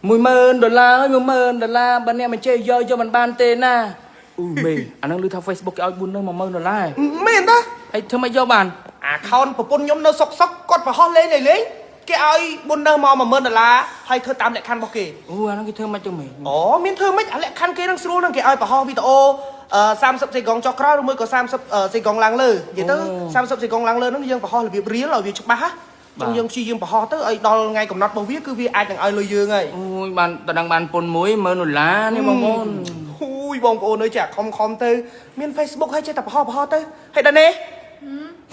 10000ដុល្លារអើយ10000ដុល្លារបើអ្នកមិនចេះយកយកមិនបានទេណាអូមេអាហ្នឹងឮថា Facebook គេឲ្យ4នៅ10000ដុល្លារ មែនតា ហើយធ្វើម៉េចយកបាន អាខោនប្រពន្ធខ្ញុំនៅសុកសុកគាត់ប្រហោះលេងលេងលេងគេឲ្យបុននៅមក10000ដុល្លារហើយធ្វើតាមលក្ខខណ្ឌរបស់គេ អូអាហ្នឹងគេធ្វើម៉េចទៅមេ អូមានធ្វើម៉េចអាលក្ខខណ្ឌគេនឹងស្រួលនឹងគេឲ្យប្រហោះវីដេអូអឺ30សេកុងចុះក្រោយឬមួយក៏30សេកុងឡើងលើនិយាយទៅ30សេកុងឡើងលើហ្នឹងយើងប្រហោះរបៀបរៀលឲ្យវាច្បាស់ណាចឹងយើងព្យាយាមប្រហោះទៅឲ្យដល់ថ្ងៃកំណត់របស់វាគឺវាអាចនឹងឲ្យលុយយើងហើយ អូយបានតដឹងបានពុនមួយ10000ដុល្លារនេះបងប្អូន ហ៊ូយបងប្អូនអើយចាខំខំទៅមាន Facebook ហើយចេះតែប្រហោះប្រហោះទៅហើយដល់នេះ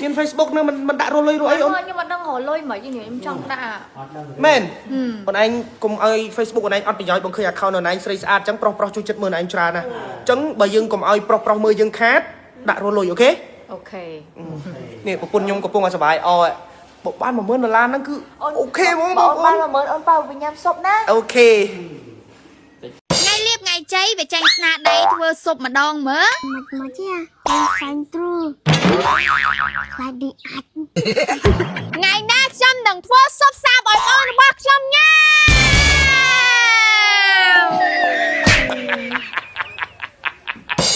មាន Facebook នឹងមិនមិនដាក់រលុយរអីអូន ខ្ញុំអត់ដឹងរលុយមិនខ្ញុំចង់ដាក់ មែនបងឯងកុំឲ្យ Facebook បងឯងអត់ប្រយោជន៍បងឃើញ account បងឯងស្រីស្អាតអញ្ចឹងប្រុសប្រុសជួយចិត្តមើលបងឯងច្រើនណាស់អញ្ចឹងបើយើងកុំឲ្យប្រុសប្រុសមើលយើងខាតដាក់រលុយ OK OK នេះប្រពន្ធខ្ញុំកំពុងតែសប្បាយអបើបាន10000ដុល្លារហ្នឹងគឺ OK ហ្មងបងប្អូ បាន ន 10000អូនប៉ៅវិញញ៉ាំស៊ុបណា OK ថ្ងៃលៀបថ្ងៃជ័យវាចាញ់ស្នាដៃធ្វើស៊ុបម្ដងមើល មកមកជាហើយសាញ់ទ្រូខ្លាចឌីអាច ថ្ងៃណាខ្ញុំនឹងធ្វើស៊ុបសាបឲ្យអូនរបស់ខ្ញុំញ៉ាំ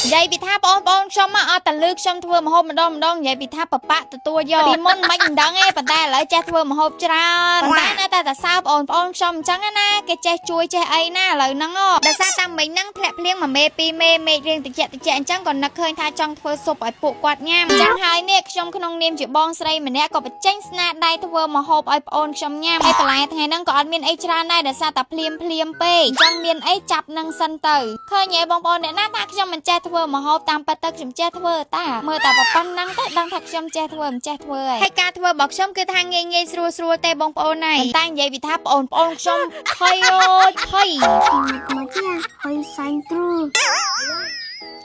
និយាយពីថាបងប្អូនខ្ញុំមកអត់តលឺខ្ញុំធ្វើម្ហូបម្ដងម្ដងនិយាយពីថាបបាក់ទទួលយកពីមុនមិនមិនដឹងទេប៉ុន្តែឥឡូវចេះធ្វើម្ហូបច្រើនប៉ុន្តែនៅតែតែសើបងប្អូនខ្ញុំអញ្ចឹងណាគេចេះជួយចេះអីណាឥឡូវហ្នឹងដោយសារតាមមិញហ្នឹងធ្លាក់ភ្លៀងមួយមេពីរមេមេឃរៀងតិចតិចអញ្ចឹងក៏នឹកឃើញថាចង់ធ្វើស៊ុបឲ្យពួកគាត់ញ៉ាំអញ្ចឹងហើយនេះខ្ញុំក្នុងនាមជាបងស្រីម្នាក់ក៏បញ្ចេញស្នាដៃធ្វើម្ហូបឲ្យប្អូនខ្ញុំញ៉ាំហើយបន្លែថ្ងៃហ្នឹងក៏អត់មានអីច្រើនដែរដោយសារតែភ្លាមភ្លាមពេកអញ្ចឹងមានអីចាប់នឹងសិនទៅឃើញហ៎បងប្អូនអ្នកណាថាខ្ញុំមិនចេះធ្វើម្ហូបតាមពិតទៅខ្ញុំចេះធ្វើតាមើលតែប៉ុណ្្នឹងទៅដឹងថាខ្ញុំចេះធ្វើមិនចេះធ្វើហើយហើយការធ្វើរបស់ខ្ញុំគឺថាងាយងាយស្រួលស្រួលទេបងប្អូនហើយតែនិយាយពីថាប្អូនប្អូនខ្ញុំភ័យអូយភ័យ មកមកជាហើយសាញ់ទ្រូ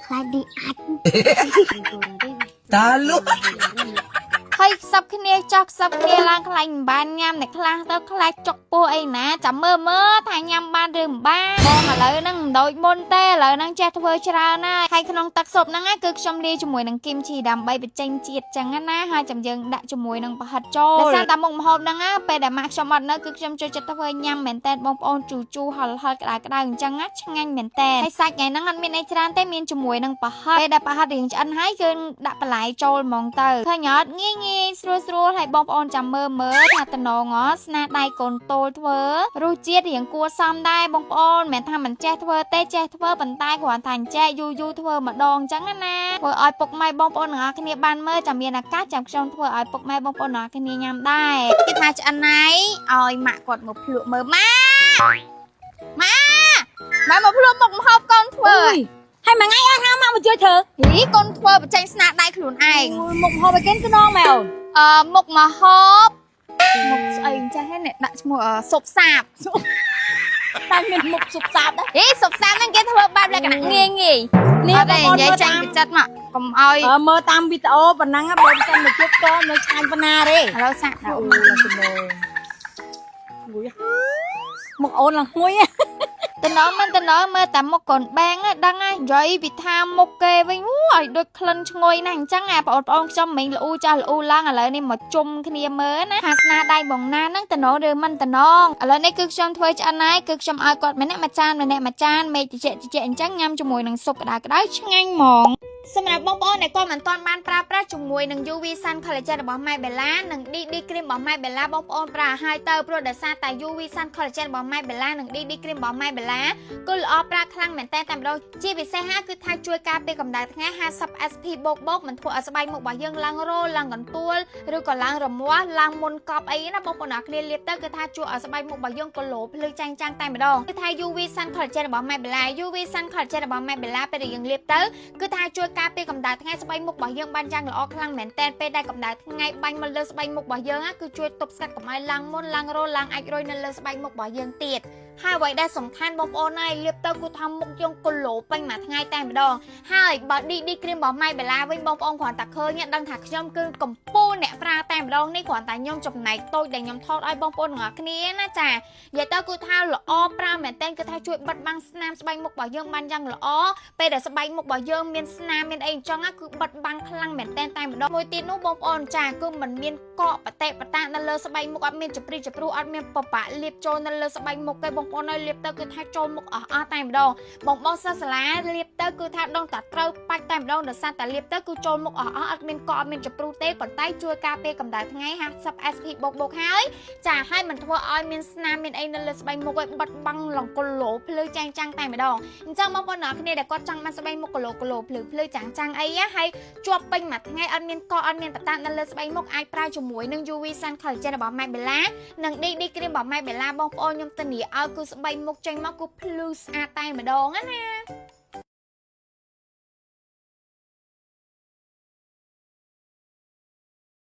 ខ្លាចឌីអាច តាលុះ ហើយខ្សឹបគ្នាចោះខ្សឹបគ្នាឡើងខ្លាញ់មិនបានញ៉ាំអ្នកខ្លះទៅខ្លាចចុកពោះអីណាចាំមើលមើលថាញ៉ាំបានឬមិនបានបងឥឡូវហ្នឹងមិនដូចមុនទេឥឡូវហ្នឹងចេះធ្វើច្រើនណាស់ហើយក្នុងទឹកស៊ុបហ្នឹងណាគឺខ្ញុំលាយជាមួយនឹងគីមឈីដើម្បីបញ្ចេញជាតិចឹងណាហើយចាំយើងដាក់ជាមួយនឹងប្រហិតចូលដោយសារតែមុខម្ហូបហ្នឹងណាពេលដែលម៉ាក់ខ្ញុំអត់នៅគឺខ្ញុំចូលចិត្តធ្វើញ៉ាំមែនតើបងប្អូនជូរជូរហឹរហឹរក្តៅក្តៅអញ្ចឹងណាឆ្ងាញ់មែនតើហើយសាច់ថ្ងៃហ្នឹងអត់មានអីច្រើនទេមានជាមួយនឹងប្រហិតពេលដែលប្រហិតរៀងឆ្អិនហើយគឺដាក់បន្លែចូលហ្មងទៅឃើញអត់ងាយងាយស្រួលស្រួលហើយបងប្អូនចាំមើលមើលថាតំណងស្នាដៃកូនតូលធ្វើរសជាតិរៀងគួរសមដែរបងប្អូនមិនមែនថាមិនចេះធ្វើទេចេះធ្វើប៉ុន្តែគ្រាន់តែអញ្ចេះយូរយូរធ្វើម្ដងអញ្ចឹងណាធ្វើឲ្យពុកម៉ែបងប្អូនទាំងអស់គ្នាបានមើលចាំមានឱកាសចាំខ្ញុំធ្វើឲ្យពុកម៉ែបងប្អូនទាំងអស់គ្នាញ៉ាំដែរគេថាឆ្អិនហើយឲ្យម៉ាក់គាត់មកភ្លក់មើលម៉ាក់ម៉ាក់ម៉ាក់មកភ្លក់មុខម្ហូបកូនធ្វើ ហើយមួយថ្ងៃអត់ហៅមកមកជួយធ្វើ ហីកូនធ្វើបញ្ចេញស្នាដៃខ្លួនឯង មុខម្ហូបឲ្យគេទៅនងមែនអូន អឺមុខម្ហូបមុខស្អីចាស់ហ្នឹងអ្នកដាក់ឈ្មោះស៊ុបសាប តែមានមុខសុបសាបដែរ ហីស៊ុបសាបហ្នឹងគេធ្វើបែបលក្ខណៈងាយងាយ នេះ អត់ទេ បង និយាយចាញ់ពីចិត្តមកកុំឲ្យ អើមើលតាមវីដេអូប៉ុណ្ណឹងបើមិនសិនមកជួបក៏នៅឆ្ងាញ់ប៉ុណ្ណាទេ ឥឡូវសាកដល់ អូឡើងទៅងួយមុខអូនឡើងងួយ តំណងមិនតំណងមើលតែមុខកូនបាំងដឹងហើយនិយាយពីថាមុខគេវិញអូឲ្យដូចក្លិនឈ្ងុយណាស់អញ្ចឹងអាបងប្អូនខ្ញុំមិញល្អូចាស់ល្អូឡើងឥឡូវនេះមកជុំគ្នាមើលណាថាស្នាដៃបងណាហ្នឹងតំណងឬមិនតំណងឥឡូវនេះគឺខ្ញុំធ្វើឆ្អិនហើយគឺខ្ញុំឲ្យគាត់ម្នាក់មួយចានម្នាក់មួយចានមេឃតិចតិចអញ្ចឹងញ៉ាំជាមួយនឹងស៊ុបក្តៅក្តៅឆ្ងាញ់ហ្មងសម្រាប់បងប្អូនដែលគាត់មិនទាន់បានប្រើប្រាស់ជាមួយនឹង UV Sun Collagen របស់ My Bella និង DD Cream របស់ My Bella បងប្អូនប្រើឲ្យទៅព្រោះដោយសារតែ UV Sun Collagen របស់ My Bella និង DD Cream របស់ My Bella គឺល្អប្រើខ្លាំងមែនតើតែម្ដងជាពិសេសហាគឺថាជួយការពារកម្ដៅថ្ងៃ50 SP បូកបូកមិនធ្វើឲ្យស្បែកមុខរបស់យើងឡើងរោឡើងកន្ទួលឬក៏ឡើងរមាស់ឡើងមុនកប់អីណាបងប្អូនអរគ្នាលាបទៅគឺថាជួយឲ្យស្បែកមុខរបស់យើងក៏លោភ្លឺចាញ់ចាំងតែម្ដងគឺថា UV Sun Collagen របស់ My Bella UV Sun Collagen របស់ My Bella ពេលដែលយើងលាបទៅគឺថាជួយការពារកម្ដៅថ្ងៃស្បែកមុខរបស់យើងបានយ៉ាងល្អខ្លាំងមែនទែនពេលដែលកម្ដៅថ្ងៃបាញ់មកលើស្បែកមុខរបស់យើងគឺជួយទប់ស្កាត់កុំឲ្យឡើងមុនឡើងរោឡើងអាចរុយនៅលើស្បែកមុខរបស់យើងទៀតហើយអ្វីដែលសំខាន់បងប្អូនហើយលាបទៅគឺថាមុខយើងគឡូពេញមួយថ្ងៃតែម្ដងហើយបើ DD cream របស់ My Bella វិញបងប្អូនគ្រាន់តែឃើញដឹងថាខ្ញុំគឺកំពូលអ្នកប្រើតែម្ដងនេះគ្រាន់តែខ្ញុំចំណែកតូចដែលខ្ញុំថតឲ្យបងប្អូនទាំងអស់គ្នាណាចានិយាយទៅគឺថាល្អប្រើមែនទែនគឺថាជួយបិទបាំងស្នាមស្បែកមុខរបស់យើងបានយ៉ាងល្អពេលដែលស្បែកមុខរបស់យើងមានស្នាមមានអីអញ្ចឹងគឺបិទបាំងខ្លាំងមែនទែនតែម្ដងមួយទៀតនោះបងប្អូនចាគឺមិនមានកកបតេបតានៅលើស្បែកមុខអត់មានចព្រីចព្រុសអត់មានបបាក់លាបចូលនៅលើស្បែកមុខទេបង ប្អូនឲ្យលាបទៅគឺថាចូលមុខអស់អស់តែម្ដងបងបងសិស្សសាលាលាបទៅគឺថាដឹងតែត្រូវបាច់តែម្ដងដោយសារតែលាបទៅគឺចូលមុខអស់អស់អត់មានកកអត់មានច្ព្រុសទេប៉ុន្តែជួយការពារកម្ដៅថ្ងៃ50 SP បូកបូកហើយចាឲ្យមិនធ្វើឲ្យមានស្នាមមានអីនៅលើស្បែកមុខឲ្យបិទបាំងលង្គលលោភ្លឺចែងចាំងតែម្ដងអញ្ចឹងបងប្អូនអ្នកគ្នាដែលគាត់ចង់បានស្បែកមុខគឡូគឡូភ្លឺភ្លឺចាំងចាំងអីណាហើយជាប់ពេញមួយថ្ងៃអត់មានកកអត់មានបតានៅលើស្បែកមុខអាចប្រើជាមួយនឹង UV Sun Collagen របស់ Mybella និង DD Cream របស់ Mybella បងប្អូនខ្ញុំធានាឲ្យគឺស្បែកមុខចេញមកគឺភ្លឺស្អាតតែម្ដងណា។